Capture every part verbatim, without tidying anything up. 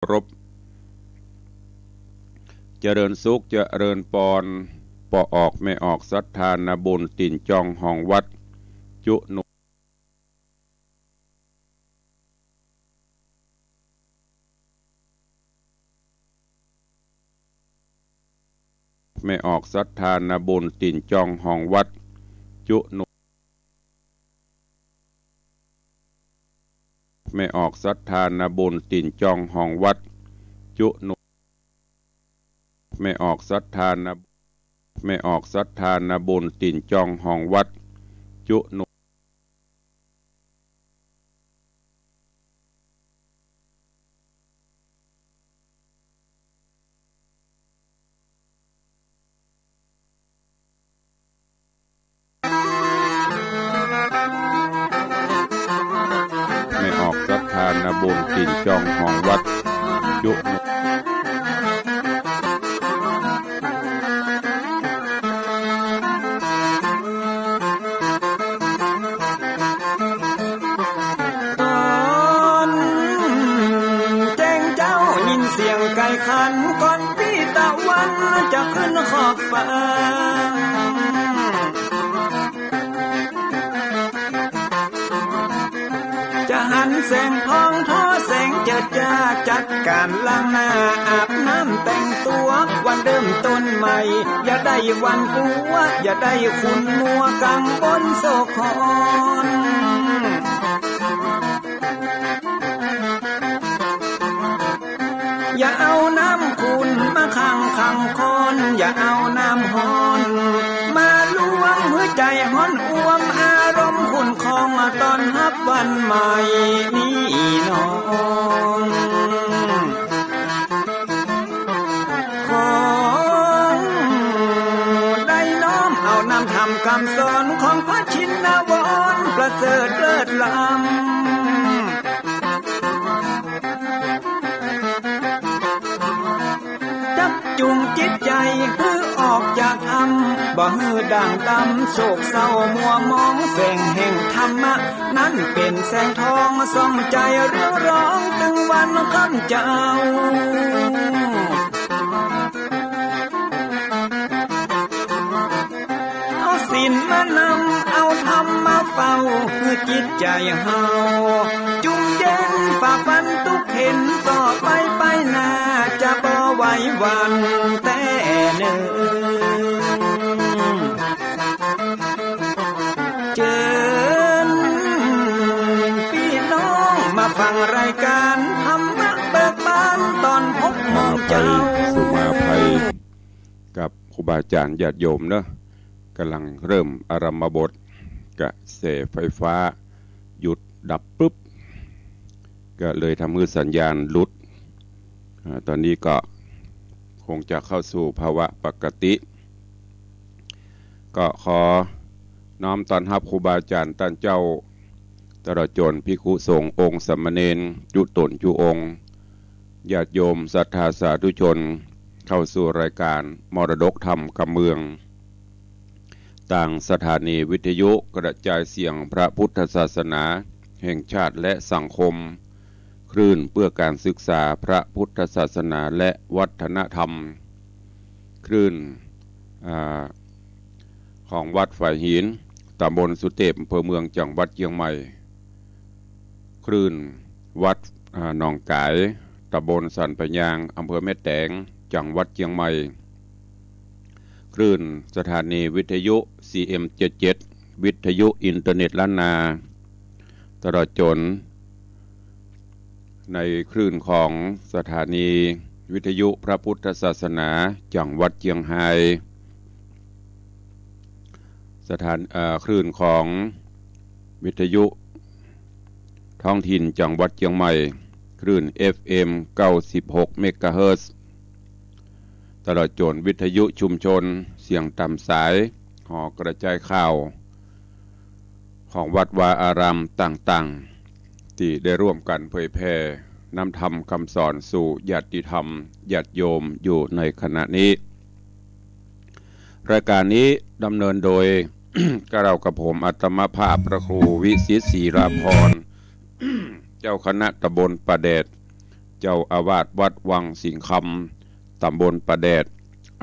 รพ เจริญสุข เจริญปอน ป้อออกแม่ออกศรัทธานาบุญ ตี๋นจองฮองวัด จุหนุ แม่ออกศรัทธานาบุญ ตี๋นจองฮองวัด จุหนุ แม่ออกศรัทธานาบุญ ตี๋นจองฮองวัด จุหนุ แม่ออกศรัทธานา แม่ออกศรัทธานาบุญ ตี๋นจองฮองวัด จุหนุ แม่ออกศรัทธานาบุญ ตี๋นจองฮองวัด จุหนุ ต๋อนแจ้งเจ๊ายินเสียงไก่ขัน ก่อนปี้ตะวันจะขึ้นขอบฟ้า จะหันแสงทองทอแสงเจิดจ้า จัดก๋านล้างหน้าอาบน้ำแต่งตั๋ว วันเริ่มต้นใหม่ อย่าได้หวาดกลัว อย่าได้ขุ่นมัวกังวลโศกหอน อย่าเอาน้ำขุ่นมาขังขังคอน อย่าเอาน้ำฮ้อนมาลวง หื้อใจ๋ฮ้อนอ่วม อารมณ์ขุ่นคอง ต้อนฮับวันใหม่นี้น้อง ขอได้น้อมเอานำธรรมคำสอน ของพระชินวรประเสริฐเลิศล้ำ จักจุงจิตใจ๋หื้อออกจากถ้ำ บ่หื้อด่างดำโศกเศร้ามัวหมอง แสงแห่งธรรมะนั้นเป๋นแสงทอง ส่องใจ๋เรืองรอง ตึงวันค่ำเจ๊า เอาศีลมานำ เอาธรรมมาเฝ้า หื้อจิตใจ๋เฮาจุ่มเย็น ฝ่าฟันตุ๊กเข็ญ ต่อไปไปหน้า จะบ่ไหวหวั่นแต๊เนิน เจิญปี้น้องมาฟังรายก๋านธรรมะเบิกบาน ต๋อนหกโมงเจ๊า มาภัย กับครูบาอาจ๋ารย์ญาติโยมเนาะ ก่ำลังเริ่มอารัมภบท กระแสไฟฟ้าหยุดดับปุ๊บ ก็เลยทำหื้อสัญญาณหลุด อ่า ต๋อนนี้ก็คงจะเข้าสู่ภาวะปกติ ก็ขอน้อมต้อนฮับครูบาอาจ๋ารย์ต้านเจ้า ตลอดจ๋นภิกขุสงฆ์องค์สามเณรจุ๊ต๋นจุ๊องค์ ญาติโยมศรัทธาสาธุชน เข้าสู่รายก๋านมรดกธรรมกำเมือง ตางสถานีวิทยุกระจายเสียงพระพุทธศาสนาแห่งชาติและสังคม คลื่นเพื่อการศึกษาพระพุทธศาสนาและวัฒนธรรม คลื่น อ่า ของวัดฝายหิน ต๋ำบลสุเตป อำเภอเมือง จังหวัดเจียงใหม่ คลื่นวัด อ่า หนองก๋าย ต๋ำบลสันป่ายยาง อำเภอแม่แตง จังหวัดเจียงใหม่ คลื่นสถานีวิทยุ ซีเอ็ม เจ็ดเจ็ด วิทยุอินเทอร์เน็ตล้านนา ตลอดจ๋น ในคลื่นของสถานีวิทยุพระพุทธศาสนาจังหวัดเจียงฮาย สถาน เอ่อ คลื่นของวิทยุท้องถิ่นจังหวัดเจียงใหม่ คลื่น เอฟเอ็ม เก้าสิบหก เมกะเฮิรตซ์ ตลอดจ๋นวิทยุชุมชนเสียงต๋ามสาย หอกระจายข่าว ของวัดวาอารามต่างๆ ตี้ได้ร่วมกั๋นเผยแผ่นำธรรมกำสอนสู่ญาติธรรมญาติโยมอยู่ในขณะนี้ รายก๋านนี้ดำเนินโดย เกล้ากระผมอาตมาภาพพระครูวิสิทธิ์ศรีลาภรณ์ เจ้าคณะต๋ำบลป่าแดด เจ้าอาวาสวัดวังสิงห์คำ ตำบลป่าแดด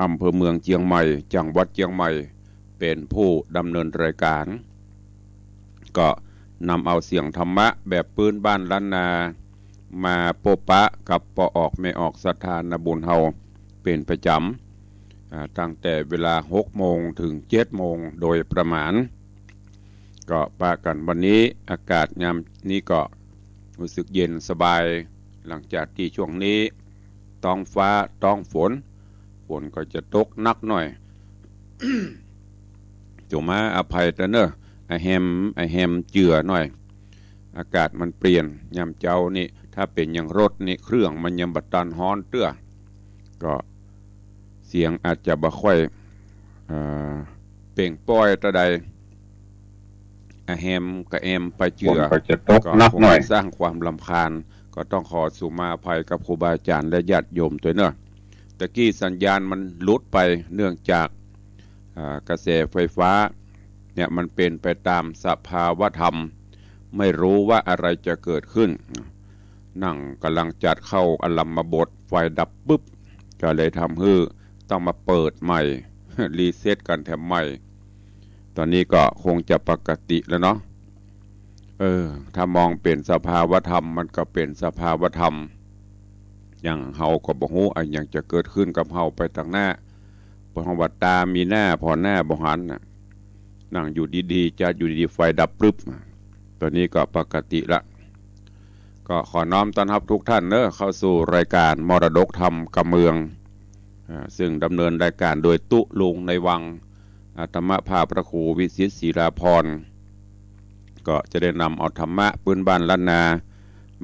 อำเภอเมืองเจียงใหม่ จังหวัดเจียงใหม่ เป๋นผู้ดำเนินรายก๋าน ก็นำเอาเสียงธรรมะแบบปื๊นบ้านล้านนา มาปบปะกับป้อออกแม่ออกศรัทธานาบุญเฮาเป๋นประจ๋ำ อ่า ตั้งแต่เวลาหกโมงเถิงเจ็ดโมงโดยประมาณ ก็ปะกั๋นวันนี้ อากาศยามนี้ก็รู้สึกเย็นสบาย หลังจากตี้ช่วงนี้ต๊องฟ้าต๊องฝน ฝนก็จะตกหนักหน่อย โจมาอภัยเต๊อะเน่อ อะแฮม อะแฮมเจือหน่อย อากาศมันเปลี่ยน ยามเจ๊านี่ ถ้าเป๋นอย่างรถนี่ เครื่องมันยังบ่ตันฮ้อนเตื้อ ก็เสียงอาจจะบ่ค่อย เอ่อ เปล่งปล้อยเต้าใด อะแฮมกะแอมไปเจือ ฝนก็จะตกหนักหน่อย ก็คงจะสร้างความรำคาญ ก็ต้องขอสุมาอภัยกับครูบาอาจ๋ารย์และญาติโยมตวยเน่อ ตะกี้สัญญาณมันหลุดไป เนื่องจาก อ่า กระแสไฟฟ้าเนี่ยมันเป๋นไปตามสภาวธรรม ไม่รู้ว่าอะไรจะเกิดขึ้น นั่งก่ำลังจัดเข้าอารัมมบท ไฟดับปุ๊บ ก็เลยทำหื้อต้องมาเปิดใหม่ รีเซ็ตกั๋นแถมใหม่ ต๋อนนี้ก็คงจะปกติแล้วเนาะ เออ ถ้ามองเป๋นสภาวธรรม มันก็เป๋นสภาวธรรม อย่างเฮาก็บ่ฮู้อะหยังจะเกิดขึ้นกับเฮาไปตางหน้า บ่ต้องว่าต๋ามีหน้าผ่อหน้าบ่หันน่ะ นั่งอยู่ดีๆ จัดอยู่ดีๆ ไฟดับปึบ ต๋อนนี้ก็ปกติละ ก็ขอน้อมต้อนรับทุกท่านเนอะ เข้าสู่รายการมรดกธรรมกำเมือง อ่า ซึ่งดำเนินรายการโดยตุ๊ลุงในวัง อ่า ธรรมภาพพระครูวิสิตศิลาภรณ์ ก็จะได้นำเอาธรรมะปื๊นบ้านล้านนา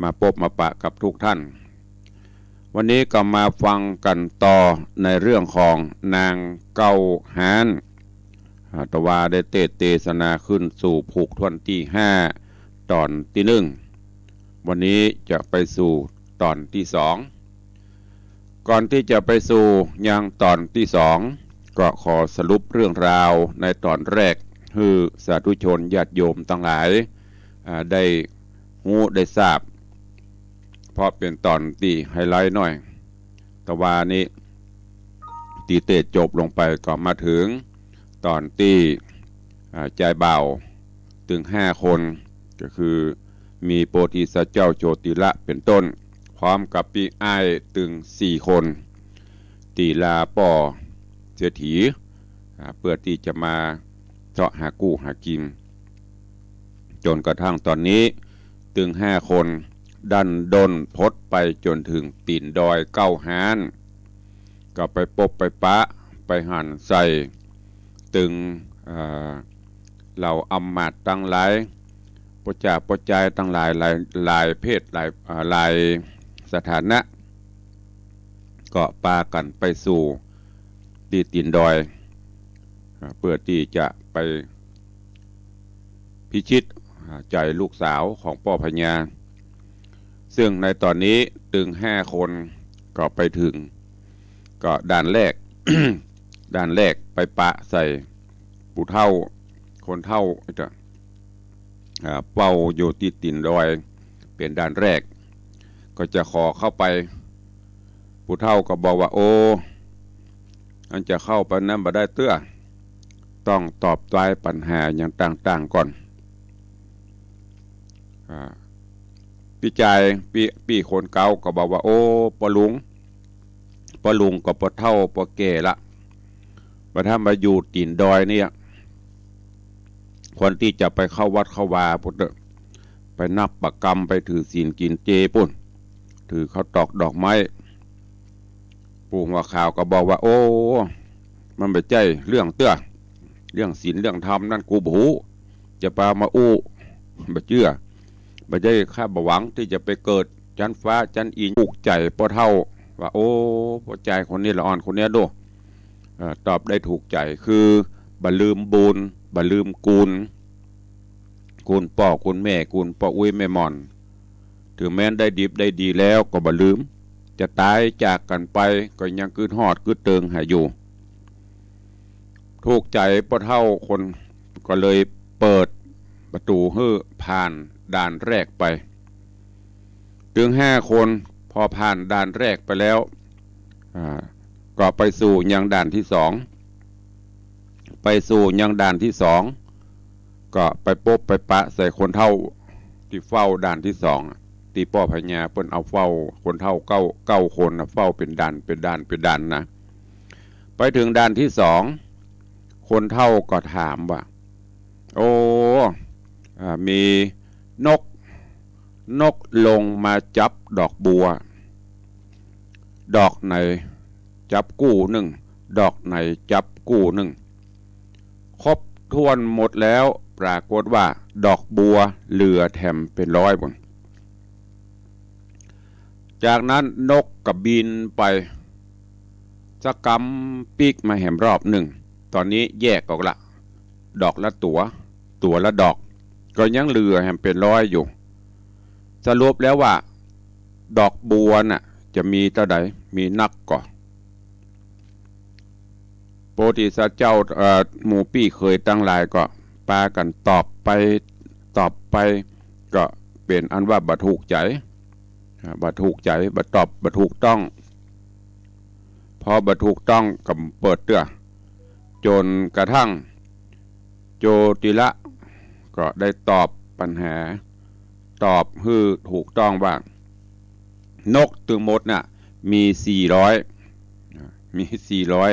มาปบมาปะกับทุกท่าน วันนี้ก็มาฟังกั๋นต่อในเรื่องของนางเก๊าฮ้าน อ่า ตะวาได้เตสน์เตสนาขึ้นสู่ผูกถ้วนตี้ห้า ต๋อนตี้นึ่ง วันนี้จะไปสู่ต๋อนตี้สอง ก่อนตี้จะไปสู่ยังต๋อนตี้สอง ก็ขอสรุปเรื่องราวในต๋อนแรก หื้อสาธุชนญาติโยมตังหลาย อ่า ได้ฮู้ได้ทราบ เพราะเป๋นต๋อนตี้ไฮไลต์หน่อย ตะวานี้ตี้เตสน์จบลงไปก็มาเถิงต๋อนตี้ อ่า จายบ่าวตึงห้าคน ก็คือมีโพธิสัตว์เจ้าโชติละเป๋นต้น พร้อมกับปี้อ้ายตึงสี่คน ตี้ลาป้อเศรษฐี อ่า เปื้อตี้จะมาเซาะหากู้หากิ๋น จ๋นกระทั่งต๋อนนี้ตึงห้าคนดั้นด้นพดไปจ๋นเถิงตี๋นดอยเก๊าฮ้าน ก็ไปปบไปปะไปหันใส่ตึง เอ่อ เหล่าอำมาตย์ตังหลาย ป้อจ๋าป้อจายตังหลาย หลาย หลายเพศ หลาย เอ่อ หลายสถานะ ก็ปากั๋นไปสู่ตี้ตี๋นดอย อ่า เปื้อตี้จะไปพิชิต อ่า ใจ๋ลูกสาวของป้อพญา ซึ่งในต๋อนนี้ตึงห้าคนก็ไปเถิง ก็ด่านแรก ด่านแรกไปปะใส่ผู้เฒ่า คนเฒ่า อ่า เฝ้าอยู่ตี้ตี๋นดอย เป๋นด่านแรก ก็จะขอเข้าไป ผู้เฒ่าก็บอกว่า โอ้ อันจะเข้าไปนั้นบ่ได้เตื้อ ต้องตอบตายปัญหาอย่างต่างๆ ก่อน อ่า ปี้จาย ปี้ ปี้คนเก๊าก็บอกว่า โอ้ ป้อลุง ป้อลุงก็ป้อเฒ่าป้อแก่ละ บ่าถ้ามาอยู่ตี๋นดอยเนี่ย ควรตี้จะไปเข้าวัดเข้าวาปู้นเต๊อะ ไปนับประกำ ไปถือศีลกิ๋นเจปู้น ถือข้าวตอกดอกไม้ ปู่หัวขาวก็บอกว่า โอ้ มันบ่ใจ้เรื่องเตื้อ เรื่องศีลเรื่องธรรมนั้นกูบ่ฮู้ จะปามาอู้ บ่เจื้อ บ่ใจ้ ข้าบ่หวังตี้จะไปเกิดจั๊นฟ้าจั๊นอินทร์ ถูกใจ๋ป้อเฒ่า ว่า โอ้ ป้อจายคนนี้ละอ่อนคนนี้ดู เอ่อ ตอบได้ถูกใจ๋ คือบ่ลืมบุญ บ่ลืมกุณ กุณป้อกุณแม่ กุณป้ออุ๊ยแม่หม่อน เถิงแม้นได้ดิบได้ดีแล้วก็บ่ลืม จะต๋ายจากกั๋นไปก็ยังกึ๊ดฮอดกึ๊ดเติงหาอยู่ ถูกใจ๋ป้อเฒ่าคน ก็เลยเปิดประตู๋หื้อผ่านด่านแรกไป ตึงห้าคน พอผ่านด่านแรกไปแล้ว อ่า ก็ไปสู่ยังด่านตี้สอง ไปสู่ยังด่านตี้สอง ก็ไปปบไปปะใส่คนเฒ่าตี้เฝ้าด่านตี้สองอะ ตี้ป้อพญาเปิ้นเอาเฝ้าคนเฒ่าเก้า เก้าคนน่ะ เฝ้าเป๋นด่าน เป๋นด่าน เป๋นด่านนะ ไปเถิงด่านตี้สอง คนเฒ่าก็ถามว่า โอ้ อ่า มีนก นกลงมาจับดอกบัว ดอกไหนจับกู้นึ่ง ดอกไหนจับกู้นึ่ง ครบถ้วนหมดแล้ว ปรากฏว่าดอกบัวเหลือแถมเป๋นร้อยปุ้น จากนั้นนกก็บินไป สะกำปีกมาแหมรอบนึ่ง ต๋อนนี้แยกออกละ ดอกละตั๋ว ตั๋วละดอก ก็ยังเหลือแหมเป๋นร้อยอยู่ สรุปแล้วว่า ดอกบัวน่ะ จะมีเต้าใด มีนักก่อ โพธิสัตว์เจ้า เอ่อ หมู่ปี้เขยตังหลายก็ปากั๋นตอบไป ตอบไป ก็เป๋นอันว่าบ่ถูกใจ๋ อ่า บ่ถูกใจ๋ บ่ตอบ บ่ถูกต้อง พอบ่ถูกต้องก็บ่เปิดเตื้อ จ๋นกระทั่งโจติละก็ได้ตอบปัญหา ตอบหื้อถูกต้องว่า นกตึงหมดน่ะ มีสี่ร้อย อ่า มีสี่ร้อย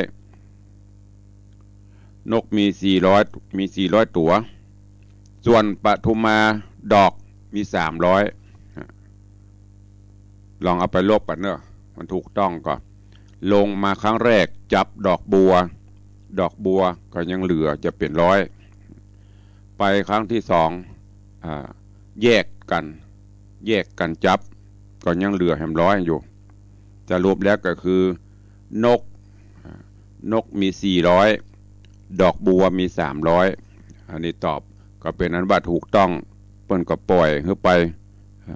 นกมีสี่ร้อย มีสี่ร้อยตั๋ว ส่วนปทุมมาดอกมีสามร้อย ลองเอาไปลบกั๋นเนาะ มันถูกต้องก่อ ลงมาครั้งแรกจับดอกบัว ดอกบัวก็ยังเหลือจะเป๋นร้อย ไปครั้งตี้สอง อ่า แยกกั๋น แยกกั๋นจับ ก็ยังเหลือแหมร้อยอยู่ สรุปแล้วก็คือ นก อ่า นกมีสี่ร้อย ดอกบัวมีสามร้อย อันนี้ตอบก็เป๋นอันว่าถูกต้อง เปิ้นก็ป่อยหื้อไป อ่า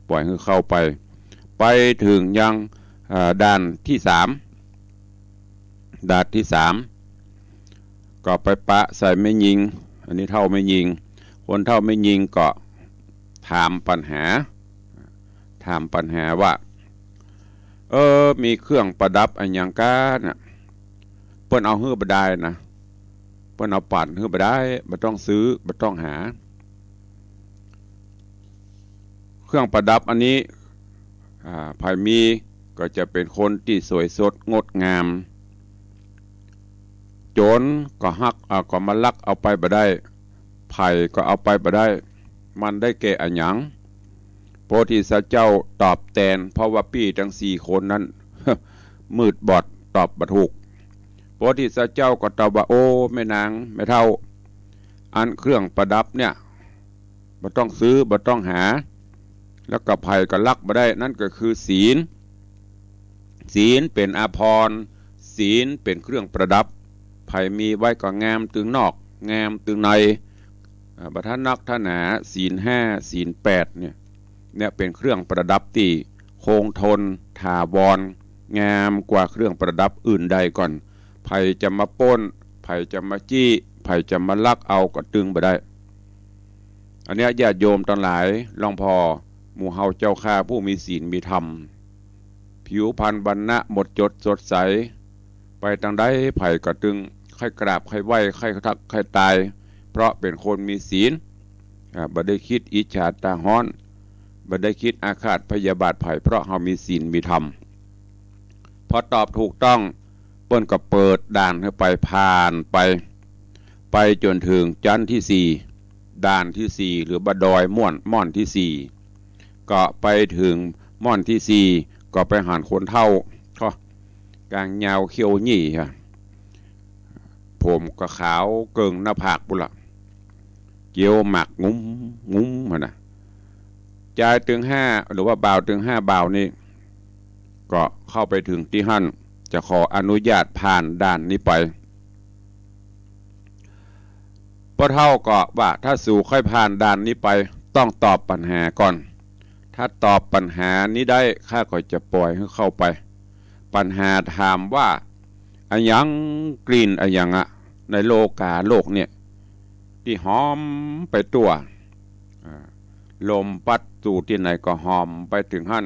ป่อยหื้อเข้าไป ไปเถิงยัง อ่า ด่านตี้สาม ด่านตี้สาม ก็ไปปะใส่แม่ญิง อันนี้เฒ่าแม่ญิง คนเฒ่าแม่ญิงก็ถามปัญหา ถามปัญหาว่า เออ มีเครื่องประดับอะหยังก้าน่ะ เปิ้นเอาหื้อบ่ดายนะ เปิ้นเอาปั๋นหื้อบ่ดาย บ่ต้องซื้อ บ่ต้องหา เครื่องประดับอันนี้ อ่า ใผมีก็จะเป๋นคนตี้สวยสดงดงาม โจ๋รก็ฮัก อ่า ก็มาลักเอาไปบ่ได้ ใผก็เอาไปบ่ได้ มันได้แก่อะหยัง โพธิสัตว์เจ้าตอบแตน เพราะว่าปี้ตังสี่คนนั้น มืดบอดตอบบ่ถูก โพธิสัตว์เจ้าก็ตอบว่า โอ้ แม่นาง แม่เฒ่า อันเครื่องประดับเนี่ย บ่ต้องซื้อ บ่ต้องหา แล้วก็ใผก็ลักบ่ได้ นั่นก็คือศีล ศีลเป๋นอาภรณ์ ศีลเป๋นเครื่องประดับ ใผมีไว้ก็งามตึงนอก งามตึงใน อ่า บ่ถนักถนา ศีลห้า ศีลแปดเนี่ย เนี่ยเป๋นเครื่องประดับตี้คงทน ถาวร งามกว่าเครื่องประดับอื่นใดก่อน ใผจะมาป้น ใผจะมาจี้ ใผจะมาลักเอาก็ตึงบ่ได้ อันเนี้ยญาติโยมตังหลาย หลวงพ่อ หมู่เฮาเจ้าข้าผู้มีศีลมีธรรม ผิวพรรณบรรณะหมดจดสดใส ไปตางใดใผก็ตึงใค่กราบใค่ไหว้ ใค่ทักใค่ตาย เพราะเป๋นคนมีศีล อ่า บ่ได้กึ๊ดอิจฉาตาฮ้อน บ่ได้กึ๊ดอาฆาตพยาบาทใผ เพราะเฮามีศีลมีธรรม พอตอบถูกต้อง เปิ้นก็เปิดด่านหื้อไป ผ่านไป ไปจ๋นเถิงจั๊นตี้สี่ ด่านตี้สี่ หรือบ่าดอยม่อน ม่อนตี้สี่ ก็ไปเถิงม่อนตี้สี่ ก็ไปหันคนเฒ่า ก็ ก๋างยาวเขี้ยวหยี่ฮะ ผมก็ขาวเกิ่งหน้าผากปุ้นละ เจียวหมากงุ้มงุ้มหั้นนะ จายตึงห้า หรือว่าบ่าวตึงห้าบ่าวนี่ ก็เข้าไปเถิงตี้หั้น จะขออนุญาตผ่านด่านนี้ไป ป้อเฒ่าก็ว่า ถ้าสูใค่ผ่านด่านนี้ไป ต้องตอบปัญหาก่อน ถ้าตอบปัญหานี้ได้ ข้าก็จะป่อยหื้อเข้าไป ปัญหาถามว่า อะหยัง กลิ่นอะหยังอะ ในโลกาโลกเนี่ย ตี้หอมไปทั่ว อ่า ลมปั๊ดสู่ตี้ไหนก็หอมไปเถิงหั้น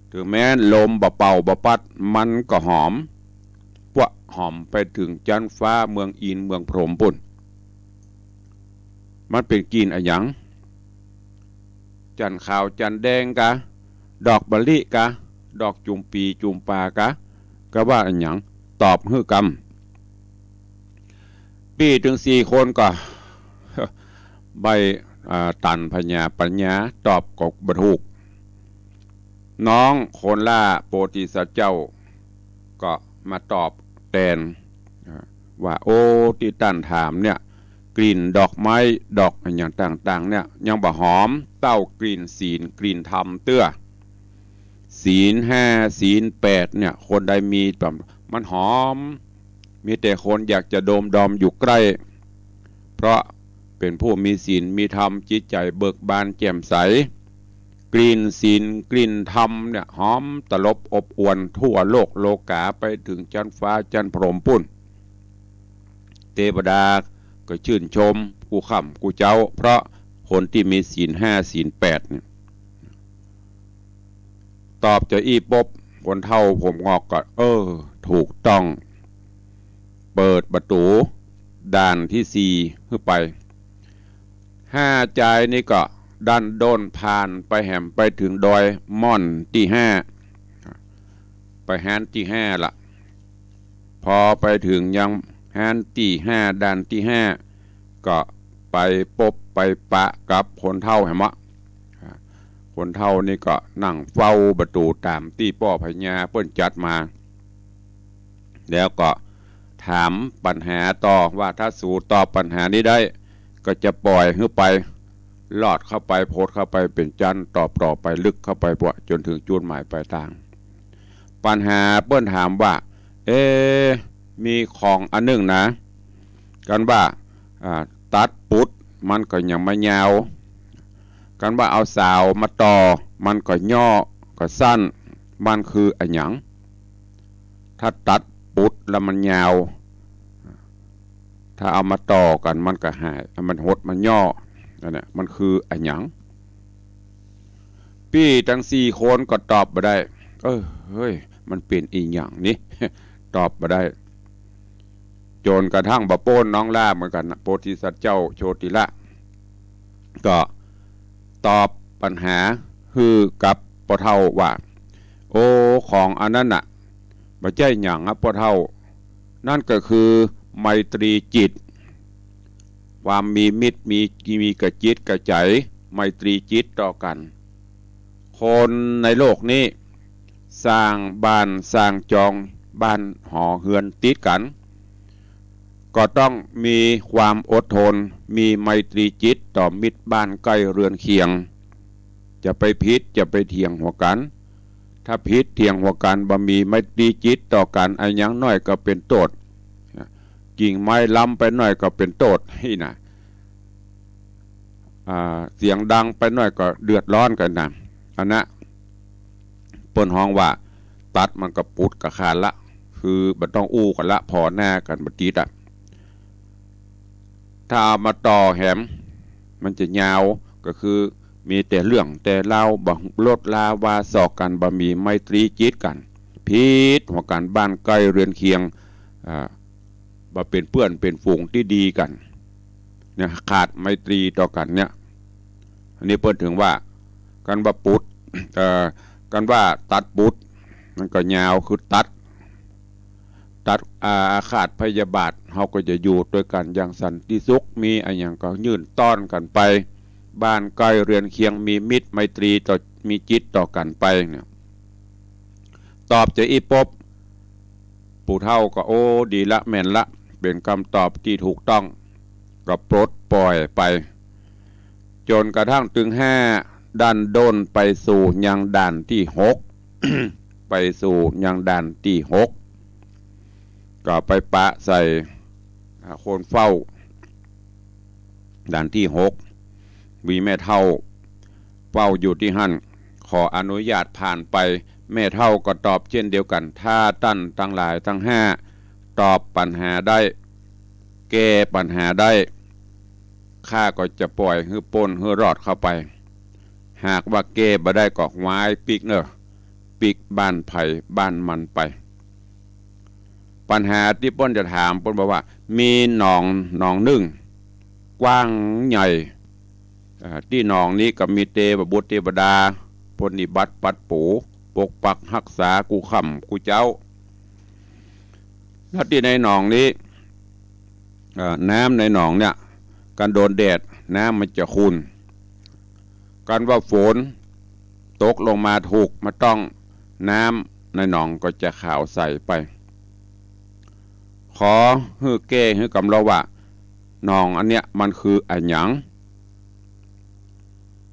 เถิงแม้นลมบ่เป่าบ่ปัด มันก็หอม ปวะหอมไปเถิงจั๊นฟ้าเมืองอินทร์เมืองพรหมปุ้น มันเป๋นกลิ่นอะหยัง จั๊นขาวจั๊นแดงกา ดอกมะลิกา ดอกจุมปีจุมปากา กาว่าอะหยัง ตอบหื้อกำ ปี้ตึงสี่คนก็ ใบ้ อ่า ตันพญาปัญญา ตอบก็บ่ถูก น้องโคล่าโพธิสัตว์เจ้า ก็มาตอบแตน อ่า ว่า โอ้ ตี้ต้านถามเนี่ย กลิ่นดอกไม้ ดอกอะหยังต่างๆ เนี่ย ยังบ่หอมเต้ากลิ่นศีลกลิ่นธรรมเตื้อ ศีลห้า ศีลแปดเนี่ย คนใดมี มันหอม มีแต่คนอยากจะโดมดอมอยู่ใก้ เพราะเป๋นผู้มีศีลมีธรรม จิตใจ๋เบิกบานแจ่มใส กลิ่นศีลกลิ่นธรรมเนี่ย หอมตลบอบอวลทั่วโลกโลกา ไปเถิงจั๊นฟ้าจั๊นพรหมปุ้น เตวดาก็ชื่นชมกู้ค่ำกู้เจ๊า เพราะคนตี้มีศีลห้าศีลแปดเนี่ย ตอบจาอี้ปุ๊บ คนเฒ่าผมงอกก็ เออ ถูกต้อง เปิดประตู๋ด่านตี้สี่หื้อไป ห้าจายนี่ก็ดันด้นผ่านไปแหมไปเถิงดอยม่อนตี้ห้า ไปฮ้านตี้ห้าละ พอไปเถิงยังฮ้านตี้ห้า ด่านตี้ห้า ก็ไปปบไปปะกับคนเฒ่าแหมวะ คนเฒ่านี่ก็นั่งเฝ้าประตู๋ต๋ามตี้ป้อพญาเปิ้นจัดมา แล้วก็ถามปัญหาต่อว่า ถ้าสูตอบปัญหานี้ได้ ก็จะป่อยหื้อไป ลอดเข้าไป โพดเข้าไปเป๋นจั๊น ตอบต่อไปลึกเข้าไปปะ จ๋นเถิงจุดหมายปลายตาง ปัญหาเปิ้นถามว่า เอ๊ะ มีของอันนึ่งนะ กันว่า อ่า ตัดปุดมันก็ยังบ่ยาว กันว่าเอาสาวมาต่อ มันก็ย่อ ก็สั้น มันคืออะหยัง ถ้าตัดปุดแล้วมันยาว ถ้าเอามาต่อกั๋นมันก็หาย มันหด มันย่อ อันเนี้ย มันคืออะหยัง ปี้ตึงสี่คนก็ตอบบ่ได้ เออ เฮ้ย มันเป๋นอะหยังนี่ ตอบบ่ได้ จ๋นกระทั่งบ่าโป๊นน้องล่าเหมือนกั๋นนะ โพธิสัตว์เจ้าโชติละ ก็ตอบปัญหาหื้อกับป้อเฒ่าว่า โอ้ ของอันนั้นน่ะ บ่ใจ้หยังอะป้อเฒ่า นั่นก็คือไมตรีจิต ความมีมิตร มี มีกระจิตกระใจ๋ ไมตรีจิตต่อกั๋น คนในโลกนี้ สร้างบ้านสร้างจองบ้านหอเฮือนติดกั๋น ก็ต้องมีความอดทน มีไมตรีจิตต่อมิตรบ้านใก้เฮือนเคียง จะไปผิด จะไปเถียงหัวกั๋น ถ้าผิดเถียงหัวกั๋น บ่มีไมตรีจิตต่อกั๋น อะหยังน้อยก็เป๋นโต้ษ กิ่งไม้ล้มไปน้อยก็เป๋นโต้ษ อี้นะ อ่า เสียงดังไปน้อยก็เดือดร้อนกั๋นนะ อันนะ เปิ้นฮ้องว่า ตัดมันก็ปุดก็ขาดละ คือบ่ต้องอู้กั๋นละ ผ่อหน้ากั๋นบ่ติดอะ ถ้าเอามาต่อแหม มันจะยาว ก็คือมีแต่เรื่องแต่ราว บ่ลดลาว่าส่อกั๋น บ่มีไมตรีจิตกั๋น ผิดหัวกั๋น บ้านใก้เฮือนเคียง อ่า บ่เป๋นเปื้อนเป๋นฝูงตี้ดีกั๋น เนี่ย ขาดไมตรีต่อกั๋นเนี่ย อันนี้เปิ้นเถิงว่า กันว่าปุด เอ่อ กันว่าตัดปุด มันก็ยาว คือตัด ตัด อ่า อาฆาตพยาบาท เฮาก็จะอยู่ตวยกั๋นอย่างสันติสุข มีอะหยังก็ยื่นต้อนกั๋นไป บ้านใก้เฮือนเคียง มีมิตรไมตรีต่อ มีจิตต่อกั๋นไปเนี่ย ตอบจาอี้ปุ๊บ ปู่เฒ่าก็ โอ้ ดีละ แม่นละ เป๋นกำตอบตี้ถูกต้อง ก็ปลดป่อยไป จ๋นกระทั่งตึงห้า ดันด้นไปสู่ยังด่านตี้หก ไปสู่ยังด่านตี้หก ก็ไปปะใส่ อ่า คนเฝ้า ด่านตี้หก มีแม่เฒ่าเฝ้าอยู่ตี้หั้น ขออนุญาตผ่านไป แม่เฒ่าก็ตอบเจ้นเดียวกั๋น ถ้าต้านตังหลายตังห้าตอบปัญหาได้ แก้ปัญหาได้ ข้าก็จะป่อยหื้อป๊นหื้อรอดเข้าไป หากว่าแก้บ่ได้ก็วายปิ๊กเน่อ ปิ๊กบ้านใผบ้านมันไป ปัญหาตี้เปิ้นจะถาม เปิ้นบอกว่า มีหนองหนองนึ่ง กว้างใหญ่ อ่า ตี้หนองนี้ก็มีเตวบุตรเตวดา ปรนนิบัติปัดเป๋า ปกปักฮักษากู้ค่ำกู้เจ๊า แล้วตี้ในหนองนี้ เอ่อ น้ำในหนองเนี่ย กันโดนแดด น้ำมันจะขุ่น กันว่าฝนตกลงมาถูกมาต้อง น้ำในหนองก็จะขาวใสไป ขอหื้อแก้หื้อกำลอว่า หนองอันเนี้ยมันคืออะหยัง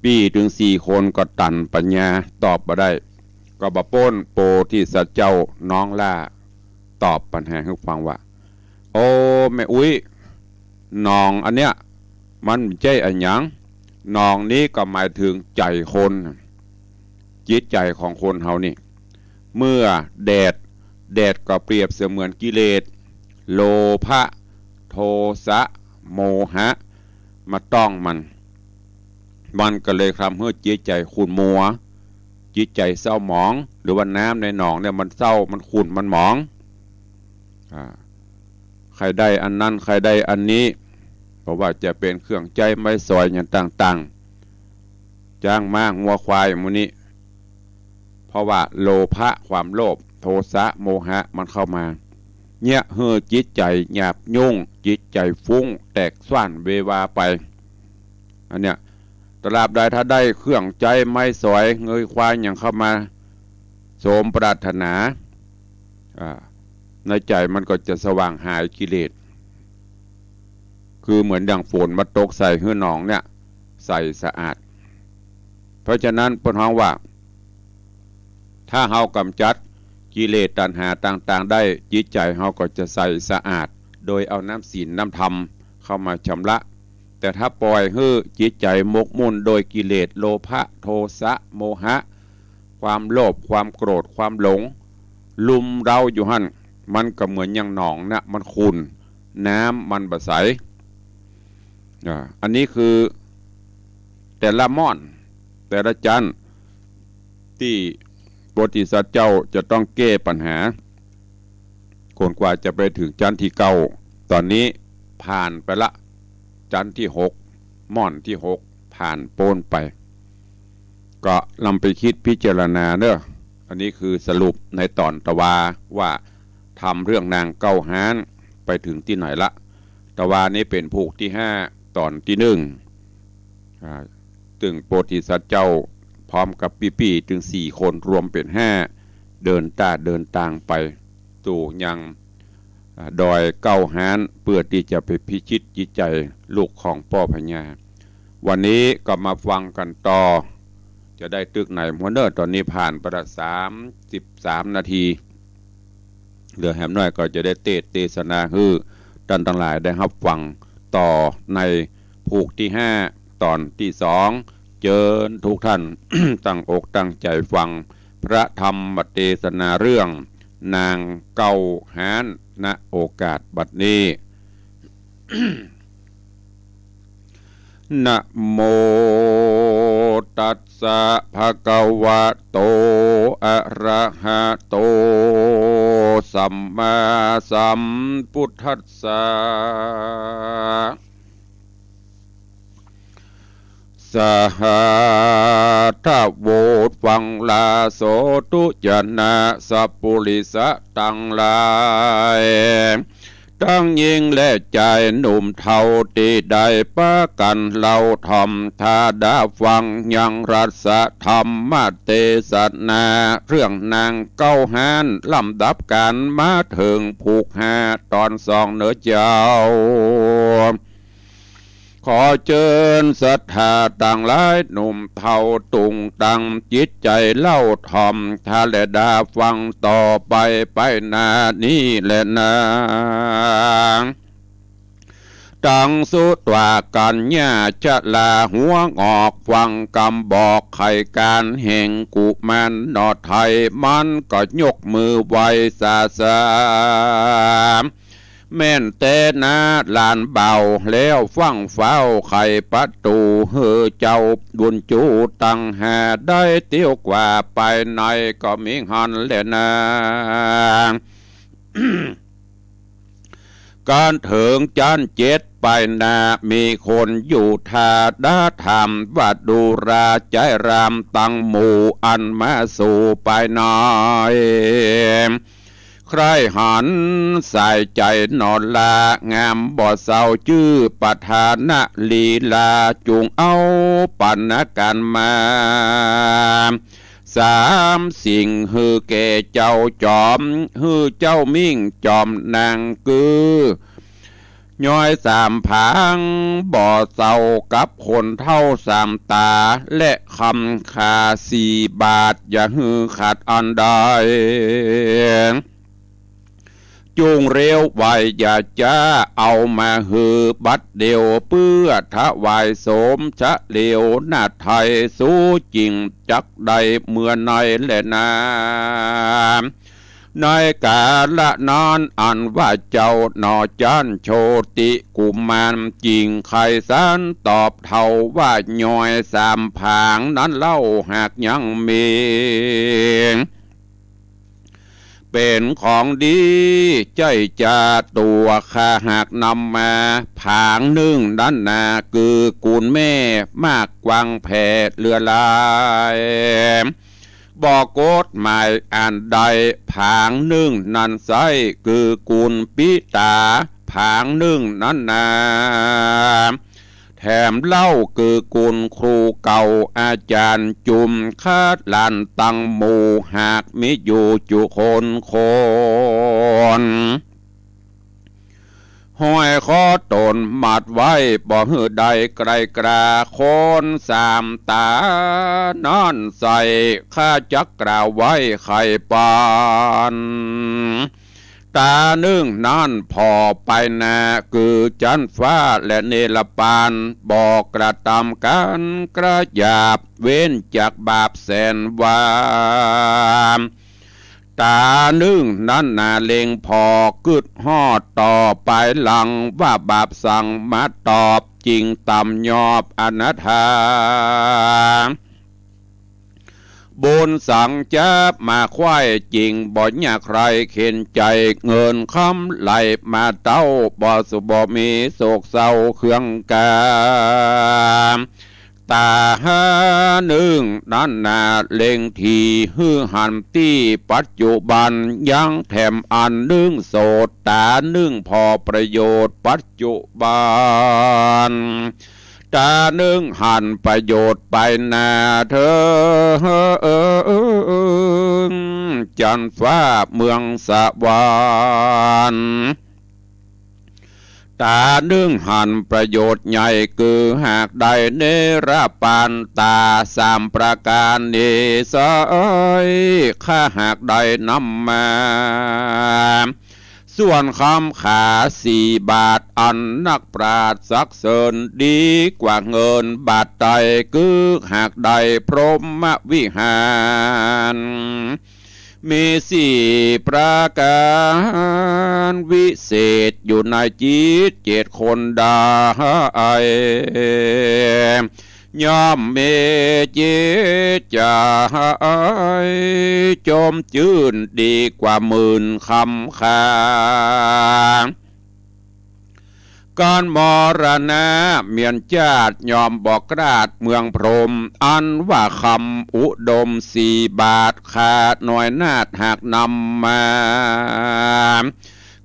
ปี้ตึงสี่คนก็ตันปัญญาตอบบ่ได้ ก็บ่ป๊นโพธิสัตว์เจ้าน้องหล้า ตอบปัญหาหื้อฟังว่า โอ้ แม่อุ๊ย หนองอันเนี้ย มันบ่ใจ้อะหยัง หนองนี้ก็หมายถึงใจ๋คน จิตใจ๋ของคนเฮานี่ เมื่อแดด แดดก็เปรียบเสมือนกิเลส โลภะ โทสะ โมหะ มาต้องมัน มันก็เลยทำหื้อจิตใจ๋ขุ่นมัว จิตใจ๋เศร้าหมอง หรือว่าน้ำในหนองเนี่ยมันเศร้า มันขุ่น มันหมอง อ่า ใค่ได้อันนั้น ใค่ได้อันนี้ บ่ว่าจะเป๋นเครื่องใจ๊ไม้สอยหยังต่างๆ จ๊างม้างัวควายหมู่นี้ เพราะว่าโลภะ ความโลภ โทสะ โมหะ มันเข้ามา เยียะหื้อจิตใจ๋หยาบยุ่ง จิตใจ๋ฟุ้ง แตกส้านเววาไป อันเนี้ย ตราบใดถ้าได้เครื่องใจ๊ไม้สอยงัวควายหยังเข้ามาสมปรารถนา อ่า ในใจ๋มันก็จะสว่างหายกิเลส คือเหมือนดั่งฝนมาตกใส่หื้อหนองเนี่ย ใสสะอาด เพราะฉะนั้นเปิ้นฮ้องว่า ถ้าเฮากำจัดกิเลสตัณหาต่างๆ ได้ จิตใจ๋เฮาก็จะใสสะอาด โดยเอาน้ำศีลน้ำธรรมเข้ามาชำระ แต่ถ้าปล่อยหื้อจิตใจ๋หมกมุ่นโดยกิเลส โลภะ โทสะ โมหะ ความโลภ ความโกรธ ความหลง รุมเร้าอยู่หั้น มันก็เหมือนอย่างหนองนะ มันขุ่น น้ำมันบ่ใส อ่า อันนี้คือแต่ละม่อน แต่ละจั๊น ตี้โพธิสัตว์เจ้าจะต้องแก้ปัญหา ขนขวายจะไปเถิงจั๊นตี้เก้า ต๋อนนี้ผ่านไปละ จั๊นตี้หก ม่อนตี้หก ผ่านป๊นไป ก็นำไปกึ๊ดพิจารณาเน่อ อันนี้คือสรุปในต๋อนตะวาว่า ธรรมเรื่องนางเก๊าฮ้านไปเถิงตี้ไหนละ ตะวานี้เป๋นผูกตี้ห้า ต๋อนตี้นึ่ง อ่า ตึงโพธิสัตว์เจ้าพร้อมกับปี้ๆ ตึงสี่คนรวมเป๋นห้า เดินต้าเดินตางไป สู่ยัง อ่า ดอยเก๊าฮ้าน เปื้อตี้จะไปพิชิตจิตใจ๋ลูกของป้อพญา วันนี้ก็มาฟังกั๋นต่อ จะได้ตึกไหนหัวเน่อ ต๋อนนี้ผ่านไปละสามสิบสามนาที เหลือแหมน้อยก็จะได้เตสน์เตสนาหื้อต้านตังหลายได้ฮับฟังต่อในผูกตี้ห้า ต๋อนตี้สอง เจิญทุกท่าน ตั้งอกตั้งใจ๋ฟังพระธรรมเตสนาเรื่องนางเก๊าฮ้าน ณ โอกาสบัดนี้ นะโมตัสสะ ภะคะวะโต อะระหะโต สัมมาสัมพุทธัสสะ สหัสสะ โวษวังลาโส ตุ๊จนะสัปปุริสะตังหลาย ตังญิงและจายหนุ่มเฒ่าตี้ได้ปากั๋นเล่าถ่อมถ้าดาฟังยังรัสธรรมเตสนา เรื่องนางเก๊าฮ้าน ลำดับกั๋นมาเถิงผูกห้า ต๋อนสองเน่อเจ้า ขอเจิญศรัทธาตังหลายหนุ่มเฒ่า ตุงตังจิตใจ๋เล่าถ่อมถ้าและดาฟังต่อไป ไปหน้านี้แลนา ตังสุตวากัญญาชราหัวงอก ฟังกำบอกไขก๋านแห่งกุมารหน่อไทย มันก็ยกมือไหว้สาสา แม่นแต๊นา หลานบ่าว แล้วฟั่งฟ้าวไขประตู๋ หื้อเจ้าบุญจู๋ตังห้า ได้เตียวกว่าไปในก็มีหั้นแลนา กั๋นเถิงจั๊นเจ็ดไปนา มีคนอยู่ท่า ดาถามว่าดูราใจ๊รามตังหมู่ อันมาสู่ไปใน ใคร่หันสายใจ๋หนอลา งามบ่เศร้าจื้อประธานลีลา จุ่งเอาปั๋นกั๋นมา สามสิ่งหื้อแก่เจ้าจอม หื้อเจ้ามิ่งจอมนาง กือ ย้อยสามผาง บ่เศร้ากับคนเฒ่าสามต๋า และคำคาสี่บาท อย่าหื้อขาดอันใด จุ่งเร็วไวอย่าจ๊า เอามาหื้อบัดเดี่ยว เปื้อถวายโสมชะเหลียว นาฏไทยสูจริงจักได้เมื่อในแลนา ในกาละนั้นอันว่าเจ้าหนอจั๊นโชติกุมาร จิ่งไขสารตอบเฒ่าว่า ย้อยสามผางนั้นเล่าหากยังมี เป๋นของดีใจ๊จา ตั๋วข้าหากนำมา ผางนึ่งนั้นนา กือกุลแม่ มากกว้างแผ่เหลือหลาย บ่กฎหมายอันใด ผางนึ่งนั้นไส้ กือกุลปิต๋า ผางนึ่งนั้นนา แถมเล่ากือกุลครูเก่าอาจ๋ารย์จุม คัดหลานตังหมู่ หากมีอยู่จุคนคน ห้อยคอต๋นมัดไว้ บ่หื้อได้ไกลกรา คนสามต๋านั้นไส้ ข้าจักกล่าวไว้ไขปัน ต๋านึ่งนั้นผ่อไปนา กือจั๊นฟ้าและเนรปาน บ่กระตำกั๋นกระหยาบ เว้นจากบาปแสนว่า ต๋านึ่งนั้นนา เล็งผ่อกึ๊ดฮอดต่อไปหลัง ว่าบาปสังมาตอบ จิ่งต่ำยอบอนาถา บุญสังจ๊าบมาไขว้ จิ่งบ่ยากใคร่เข็ญใจ๋ เงินคำไหลมาเต้า บ่สุบ่มีโศกเศร้าเคืองกา ต๋านึ่งนั้นนา เล็งถี่หื้อหันตี้ปัจจุบัน ยังแถมอันนึ่งโสต ต๋านึ่งผ่อประโยชน์ปัจจุบัน ต๋านึ่งหันประโยชน์ไปนาเถิง จั๊นฟ้าเมืองสวรรค์ ต๋านึ่งหันประโยชน์ใหญ่ กือหากได้เนรปานต๋า สามประก๋านนี้ไส้ ข้าหากได้นำมา ส่วนคำขาสี่บาท อันนักปราชญ์สรรเสริญ ดีกว่าเงินบาทใด กือหากได้พรหมวิหาร มีสี่ประก๋านวิเศษ อยู่ในจิตเจ็ดคนได้ ย่อมมีจิตใจ๋จมจื้น ดีกว่าหมื่นคำขา ก๋านมรณะเมียนจาติ ย่อมบ่กล้าดเมืองพรหม อันว่าคำอุดมสี่บาท ข้าน้อยนาฏหากนำมา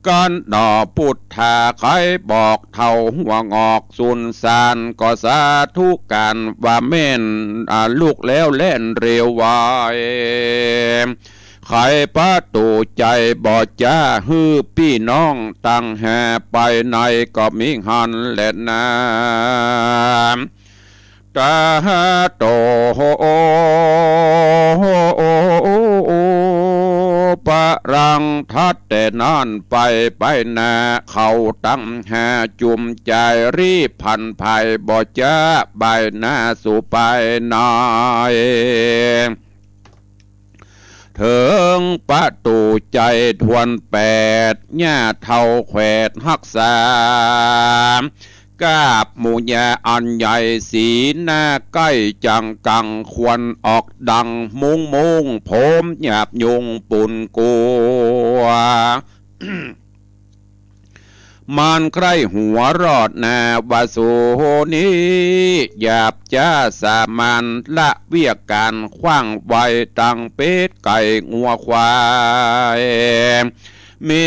ก๋านหน่อปุทธา ใค่บอกเฒ่าหัวงอก สุนสารก็สาธุก๋าน ว่าแม่น อ่า ลุกแล้วแล่นเร็วไว ไขประตู๋ใจ๋บ่จ๊า หื้อปี้น้องตังห้า ไปในก็มีหั้นแลนา ต๋าโต ปะรัง ถัดแต่นั้นไป ไปนา เขาตังห้าจุ่มใจ๋รีบผันไป บ่จ๊าบ่ายหน้าสู่ไปใน เถิ เถิงประตู๋ใจ๋ทวนแปด ย่าเฒ่าแขวดฮักษา กาบหมู่ย่าอันใหญ่สีหน้าใก้จังกัง ควันออกดังมุ้งมุ้ง ผมหยาบยุงปูนกัว มันใคร่หัวรอดนาว่า สูนี้หยาบจ๊าสามัญ ละเวียกก๋านขว้างไว ตังเป็ดไก่งัวควาย มี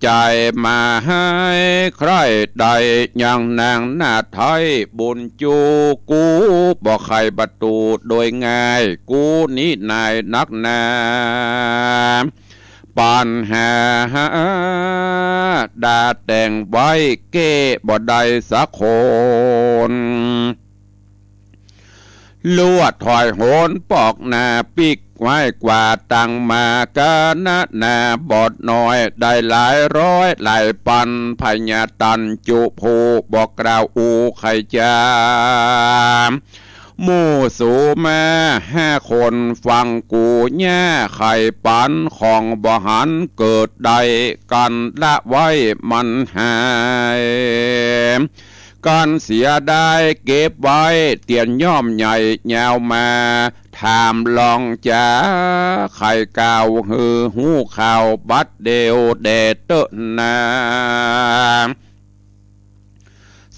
ใจ๋มาหายใคร่ได้ ยังนางหน้าไท้บุญจู กูบ่ไขประตู๋โดยง่าย กูนี้นายนักหนา ปั๋ญหาดาแต่งไว้ แก้บ่ได้สักคน ลวดถอยโหนปอกหน้า ปิ๊กไว้กว่าตังมา กานะนาบอดน้อย ได้หลายร้อยหลายปัน พญาตันจุผู้บ่กล่าวอู้ใค่จา หมู่สูมาห้าคนฟังกู ย่าใค่ปันของบ่หันเกิดได้ กั๋นละไว้มันหาย กั๋นเสียดายเก็บไว้ เตียนย่อมใหญ่ยาวมา ถามลองจ๋าใค่กล่าว หื้อฮู้ข่าวบัดเดี่ยวแด่เต๊อะนา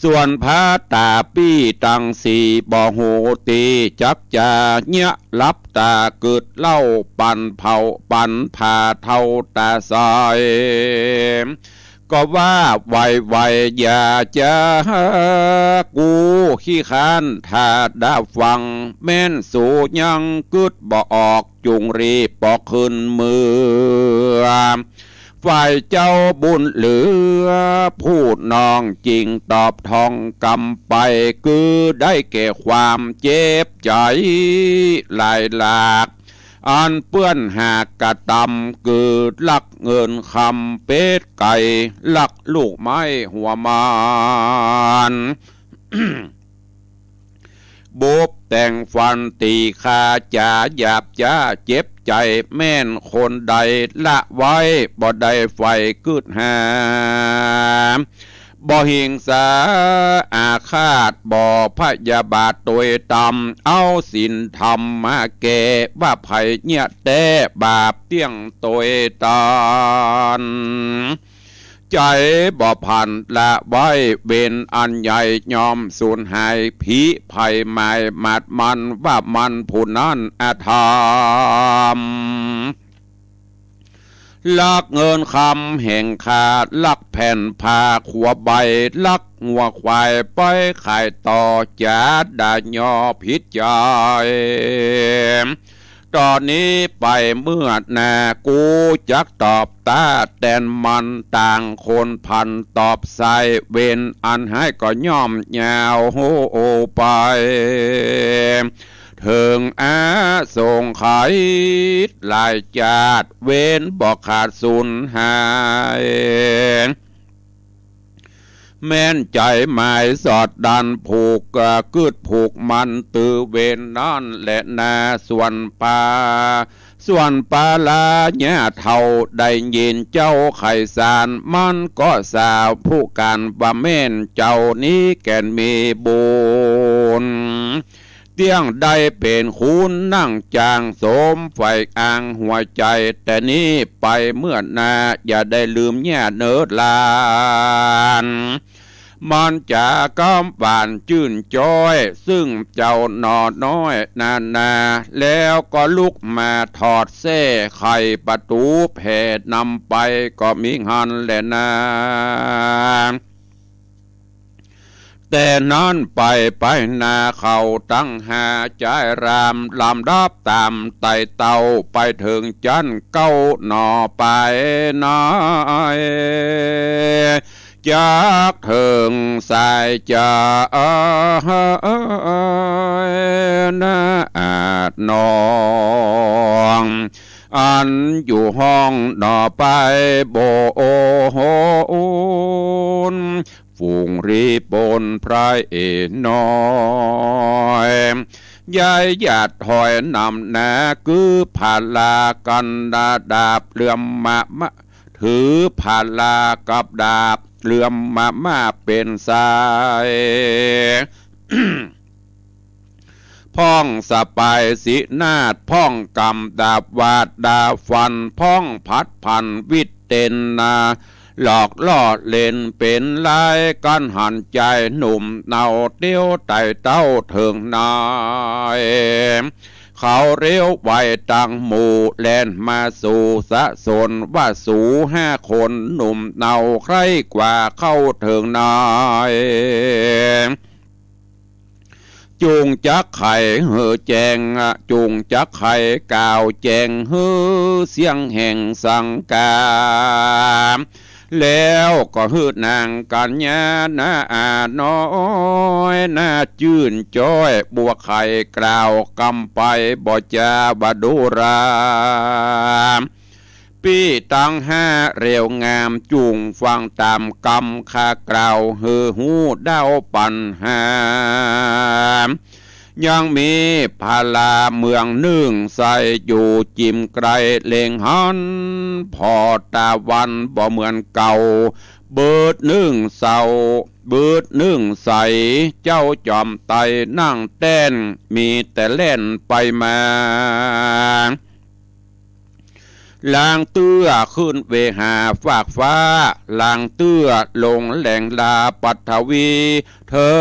ส่วนพระต๋าปี้ตังสี่ บ่ฮู้ตี้จักจา เยียะหลับต๋า กึ๊ดเหล้าปั๋นเผา ปั๋นผ่าเฒ่าต๋าใส ก็ว่าไวๆ อย่าจ๊า กูขี้ค้านถ้าดาฟัง แม่นสูยังกึ๊ดบ่ออก จุ่งรีบปอกคืนเมือ ฝ่ายเจ้าบุญเหลือ ผู้น้องจิ่งตอบทองกำไป คือได้แก่ความเจ็บใจ๋หลายหลาก อันเปื้อนหากกระตำ คือลักเงินคำเป็ดไก่ ลักลูกไม้หัวหมาน บุบแต่งฟันตี๋ฆ่า จ๋าหยาบจ๊าเจ็บใจ๋ แม่นคนใดละไว้ บ่ได้ใฝ่กึ๊ดหา บ่หิงสาอาฆาต บ่พยาบาทตวยตำ เอาศีลธรรมมาแก้ ว่าใผเยียะแต๊บาปเตี้ยงตวยตาน ใจ๋บ่ผันละไว้ เวรอันใหญ่ย่อมสูญหาย ผีใผหมายหมาดมัน ว่ามันผู้นั้นอธรรม ลักเงินคำแห่งข้า ลักแผ่นผ้าขัวใบ ลักงัวควายไปขายต่อ จ๋าด่าหย่อผิดใจ๋ ต่อนี้ไปเมื่อหน้า กูจักตอบต้าแตนมัน ต่างคนผันตอบใส่ เวรอันหายก็ย่อมยาวโฮไป เถิงอาสงไขยหลายจาติ เวรบ่ขาดสูญหาย แม่นใจ๋หมายสอดดัน ผูกกึ๊ดผูกมัน ตือเวรนั้นแหละนา ส่วนปา ส่วนปาลาย่าเฒ่า ได้ยินเจ้าไขสาร มันก็สาวผู้กัน ว่าแม่นเจ้านี้แก่นมีบุญ เตี้ยงได้เป๋นคุณนั่งจาง สมใฝ่อ้างหัวใจ๋ แต่นี้ไปเมื่อหน้า อย่าได้ลืมย่าเนิดหลาน มันจ๋ากำหวานจื้นจ๊อย ซึ่งเจ้าหน่อน้อยนานา แล้วก็ลุกมาถอดแส้ไขประตู๋ แผ่นำไปก็มีหั้นแหละนา แต่นั้นไปไปนาเขาตังห้า ใจ๊รามลำดับต๋ามไต่เต้า ไปเถิงจั๊นเก๊าหน่อไปใน จักเถิงสายจ๋านาอาจน้อง อันอยู่ห้องหน่อไปบน ฝูงรีบนพระเอกน้อย ยายหยาดหอยนำนา กือผาลากันดาบเหลื่อมมา มา ถือผาลากับดาบเหลื่อมมา มาเป๋นสาย พ่องสะปายสีนาด พ่องกำดาบหวาดดาบฟัน พ่องผัดผันวิดเต้นนา หลอกล่อเล่นเป๋นลาย กั๋นหันจายหนุ่มเนา เตียวไต่เต้าเถิงนาย เขาเลี้ยวไวตังหมู่ แล่นมาสู่สะสน ว่าสูห้าคนหนุ่มเนา ใคร่กว่าเข้าเถิงนาย จุ่งจักไขหื้อแจ้ง จุ่งจักไขกล่าวแจ้ง หื้อเสียงแห่งสังกา แล้วก็หื้อนางกัญญา นาอาน้อย นาจื้นจ้อย บัวไข่กล่าวกำไป บ่จาว่าดูรา ปี้ตังห้าเรียวงาม จุ่งฟังต๋ามกำข้ากล่าว หื้อฮู้เด้าปั๋ญหา ยังมีพาราเมืองนึ่งใส อยู่จิมไกลเล็งหัน ผ่อตาวันบ่เหมือนเก่า เบิดนึ่งเศร้า เบิดนึ่งใส เจ้าจอมไตรนั่งแต้น มีแต่แล่นไปมา ลางเตื้อขึ้นเวหาฟากฟ้า ลางเตื้อลงแหลงลาปัทวี เถิ